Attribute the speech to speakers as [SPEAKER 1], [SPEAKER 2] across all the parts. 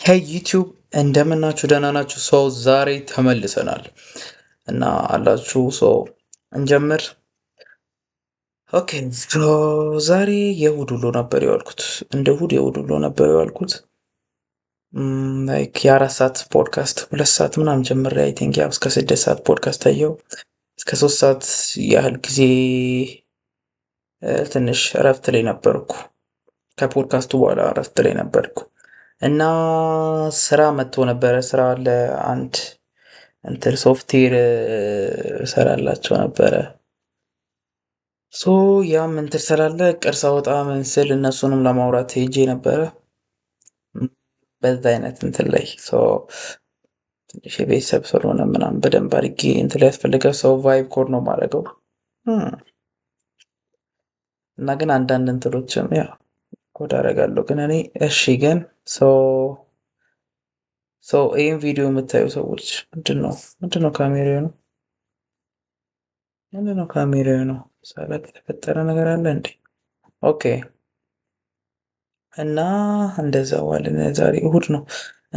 [SPEAKER 1] Hey YouTube፣ እንደምናችሁ? ደህና ናችሁ? So ዛሬ ተመልሰናል እና አላችሁ፣ so እንጀምር። Okay፣ so ዛሬ የእሁድ ውሎ ነበር የዋልኩት። እንደ እሁድ የእሁድ ውሎ ነበር የዋልኩት። Like የ4 ሰዓት ፖድካስት 2 ሰዓት ምናምን ጀምሬ I think ያው እስከ 6 ሰዓት ፖድካስት አየው። እስከ 3 ሰዓት ያህል ጊዜ ትንሽ እረፍት ላይ ነበርኩ። ከፖድካስቱ በኋላ እረፍት ላይ ነበርኩ እና ስራ መጥቶ ነበረ። ስራ ለአንድ እንትን ሶፍትዌር እሰራላቸው ነበረ። So ያም እንትን ስላለ ቅርስ አወጣ ምን ስል እነሱንም ለማውራት ሄጄ ነበረ። በዛ አይነት እንትን ላይ so ትንሽ የቤተሰብ ስለሆነ ምናምን በደንብ አድርጌ እንትን ላይ ያስፈልጋል። So vibe code ነው የማደርገው እና ግን አንዳንድ እንትኖችም ያ ኮድ አደርጋለሁ። ግን እኔ እሺ ግን so ይህን ቪዲዮ የምታዩ ሰዎች ምንድን ነው ካሜራው ነው፣ ምንድን ነው ካሜራው ነው ሳላቅ የተፈጠረ ነገር አለ እንዴ? Okay፣ እና እንደዛ ዋልን። ዛሬ እሁድ ነው።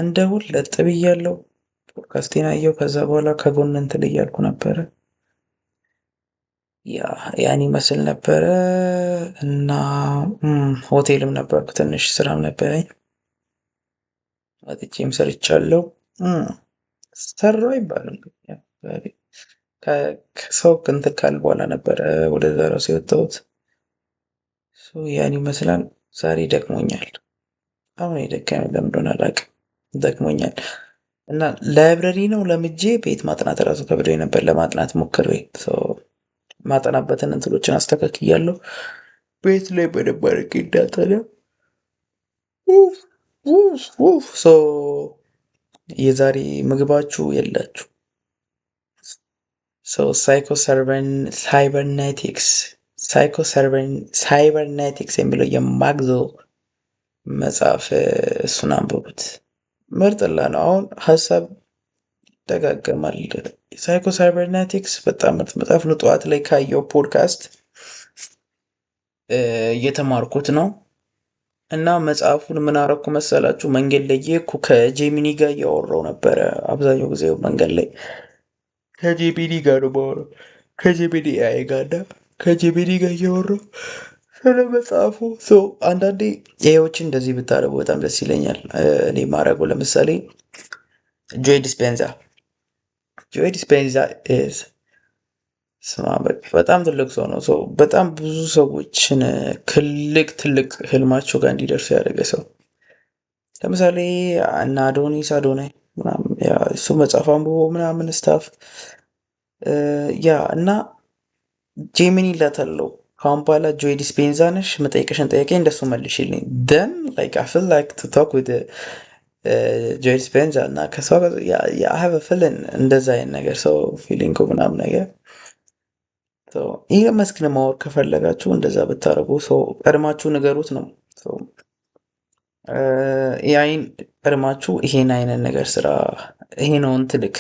[SPEAKER 1] እንደ እሁድ ለጥ ብያለሁ። ፖድካስቴን አየሁ። ከዛ በኋላ ከጎን እንትን እያልኩ ነበረ። ያ ያን ይመስል ነበረ እና ሆቴልም ነበርኩ። ትንሽ ስራም ነበረኝ። ወጥቼም ሰርቻለሁ። ሰራሁ አይባልም፣ ያው ዛሬ ከሰው እንትን ካል በኋላ ነበረ ወደዛ ራሱ የወጣሁት። So ያን ይመስላል። ዛሬ ደክሞኛል። አሁን የደከመኝ ለምን እንደሆነ አላውቅም። ደክሞኛል እና library ነው ለምጄ ቤት ማጥናት ራሱ ከብዶኝ ነበር። ለማጥናት ሞክሬ so ማጠናበትን እንትኖችን አስተካክያለሁ። ቤት ላይ በደንብ አድርጌ እንዳጠና። So የዛሬ ምግባችሁ የላችሁ። So Psycho Cybernetics የሚለው የማግዞ መጽሐፍ እሱን አንብቡት። ምርጥላ ነው። አሁን ሀሳብ ይደጋገማል። Psycho Cybernetics በጣም ምርጥ መጽሐፍ ነው። ጠዋት ላይ ካየው ፖድካስት እየተማርኩት ነው። እና መጽሐፉን ምን አረኩ መሰላችሁ? መንገድ ላይ እየሄድኩ ከ Gemini ጋር እያወራው ነበረ። አብዛኛው ጊዜ መንገድ ላይ ከ Gemini ጋር ነው የማወራው። ከ Gemini AI ጋር እና ከ Gemini ጋር እያወራው ስለ መጽሐፉ። So አንዳንዴ AI ዎችን እንደዚህ ብታደርጉ በጣም ደስ ይለኛል። እኔ ማድረገው ለምሳሌ Joe Dispenza is ስማ በጣም ትልቅ ሰው ነው። So በጣም ብዙ ሰዎችን ትልቅ ትልቅ ህልማቸው ጋር እንዲደርሱ ያደረገ ሰው። ለምሳሌ እና አዶኒስ አዶናይ ምናምን yeah እሱ መጽሐፍ አንብቦ ምናምን stuff yeah እና Gemini እላታለሁ፣ ከአሁን በኋላ Joe Dispenza ነሽ፣ መጠየቅሽን ጠየቀኝ እንደሱ መልሽልኝ። Then like I feel like to talk with Joe Dispenza እና ከሰው ጋር I have feeling እንደዛ አይነት ነገር so feeling ምናምን ነገር። ኢሎን መስክን ማወቅ ከፈለጋችሁ እንደዛ ብታደርጉ so ቀድማችሁ ንገሩት ነው። AI ን ቀድማችሁ ይሄን አይነት ነገር ስራ፣ ይሄ ነው እንትልክ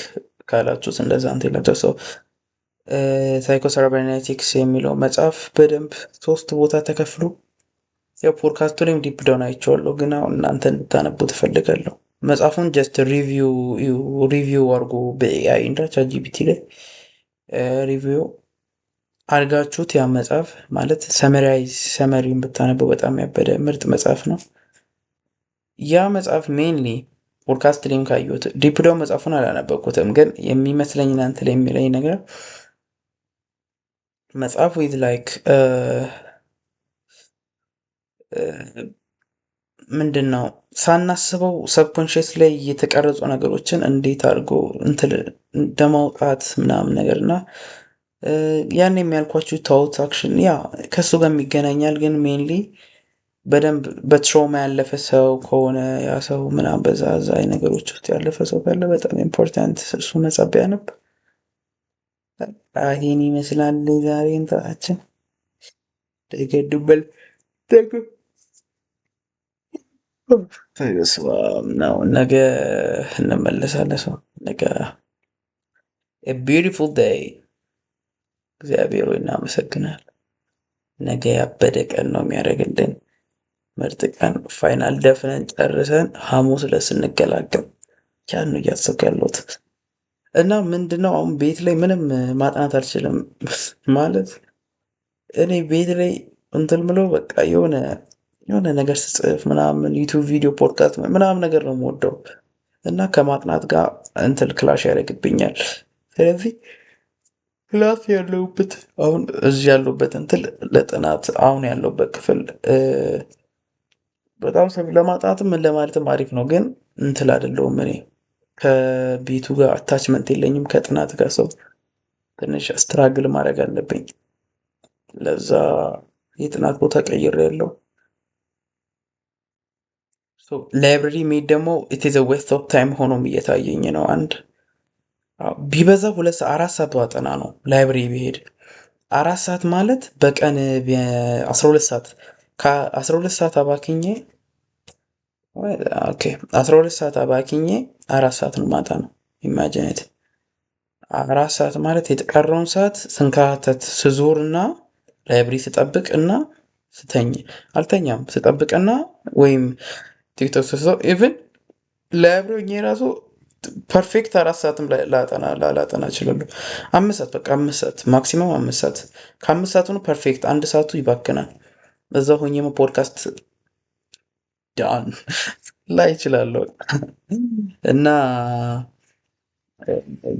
[SPEAKER 1] ካላችሁት እንደዛ እንትን ይላቸው። So Psycho Cybernetics የሚለው መጽሐፍ በደንብ ሶስት ቦታ ተከፍሎ ያው ፖድካስቱ ላይም deep down አይቼዋለሁ፣ ግን አሁን እናንተ እንድታነቡ ትፈልጋለሁ። መጽሐፉን just review አድርጎ በ AI እንዳ ChatGPT ላይ review አድርጋችሁት ያ መጽሐፍ ማለት summary ውን ብታነበው በጣም ያበደ ምርጥ መጽሐፍ ነው። ያ መጽሐፍ mainly podcast ላይም ካየሁት deep down መጽሐፉን አላነበብኩትም፣ ግን የሚመስለኝ እናንተ ላይ የሚለኝ ነገር መጽሐፉ is like ምንድን ነው ሳናስበው subconscious ላይ የተቀረጹ ነገሮችን እንዴት አድርጎ እንትን እንደማውጣት ምናምን ነገር እና ያን የሚያልኳችሁ thought action yeah ከእሱ ጋር የሚገናኛል። ግን mainly በደንብ በ trauma ያለፈ ሰው ከሆነ ያ ሰው ምናምን በዛ ዛ ነገሮች ውስጥ ያለፈ ሰው ካለ በጣም important እሱ መጽሐፍ ቢያነብ። ይሄን ይመስላል ዛሬ እንትናችን። ተገዱበል በስመ አብ ነው። ነገ እንመለሳለን። So ነገ beautiful day። እግዚአብሔር ሆይ እናመሰግናለን። ነገ ያበደ ቀን ነው የሚያደርግልን። ምርጥ ቀን final ደፍነን ጨርሰን ሐሙስ ዕለት ስንገላገል ያን ነው እያሰብኩ ያለሁት። እና ምንድነው አሁን ቤት ላይ ምንም ማጥናት አልችልም። ማለት እኔ ቤት ላይ እንትን ምለው በቃ የሆነ የሆነ ነገር ስጽፍ ምናምን፣ YouTube ቪዲዮ፣ ፖድካስት ምናምን ነገር ነው የምወደው እና ከማጥናት ጋር እንትን clash ያደርግብኛል። ስለዚህ class ያለሁበት፣ አሁን እዚህ ያለሁበት እንትን ለጥናት፣ አሁን ያለሁበት ክፍል በጣም ለማጥናትም ምን ለማለትም አሪፍ ነው፣ ግን እንትን አይደለሁም፣ እኔ ከቤቱ ጋር attachment የለኝም ከጥናት ጋር። So ትንሽ struggle ማድረግ አለብኝ። ለዛ የጥናት ቦታ ቀይሬያለሁ። Library መሄድ ደግሞ it is waste of time ሆኖም እየታየኝ ነው። አንድ ቢበዛ 2 4 ሰዓት ዋጠና ነው library ብሄድ። 4 ሰዓት ማለት በቀን 12 ሰዓት፣ ከ12 ሰዓት አባክኜ፣ okay፣ 12 ሰዓት አባክኜ 4 ሰዓት ነው ማታ ነው። Imagine it፣ 4 ሰዓት ማለት የተቀረውን ሰዓት ስንከራተት፣ ስዞር እና library ስጠብቅ እና ስተኝ፣ አልተኛም፣ ስጠብቅና ወይም TikTok ስሰው፣ even library ሆኜ ራሱ perfect 4 ሰዓትም ላጠና ላላጠና እችላለሁ። 5 ሰዓት፣ በቃ 5 ሰዓት፣ maximum 5 ሰዓት። ከ5 ሰዓቱ ነው perfect፣ 1 ሰዓቱ ይባክናል። እዛ ሆኜም ፖድካስት ዳን ላይ እችላለሁ እና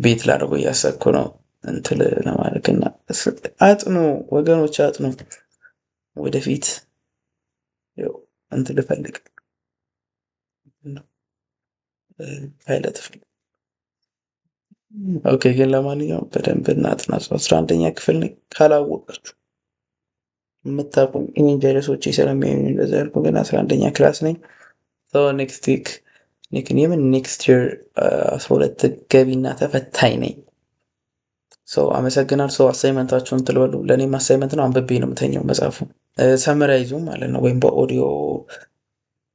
[SPEAKER 1] ቤት ላደርገው እያሰብኩ ነው እንትን ለማድረግ። እና አጥኑ ወገኖች፣ አጥኑ። ወደፊት እንትን ልፈልግ፣ ፓይለት እፈልግ። Okay፣ ግን ለማንኛውም በደንብ እናጥና። 11ኛ ክፍል ነኝ ካላወቃችሁ፣ የምታውቁኝ እኔን ጀለሶቼ ስለሚያዩኝ እንደዛ ያልኩ፣ ግን 11ኛ class ነኝ። Next week፣ የምን next year፣ 12 ገቢና ተፈታኝ ነኝ። So አመሰግናል። So assignment ኣችሁን ትልበሉ። ለእኔም assignment ነው፣ አንብቤ ነው የምተኛው መጽሐፉ summarize ኡ ማለት ነው፣ ወይም በኦዲዮ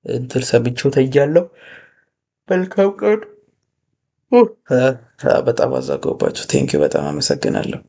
[SPEAKER 1] እንትን ሰምቼው ተያለሁ። መልካም ቀን። በጣም አዛገውባችሁ። Thank you፣ በጣም አመሰግናለሁ።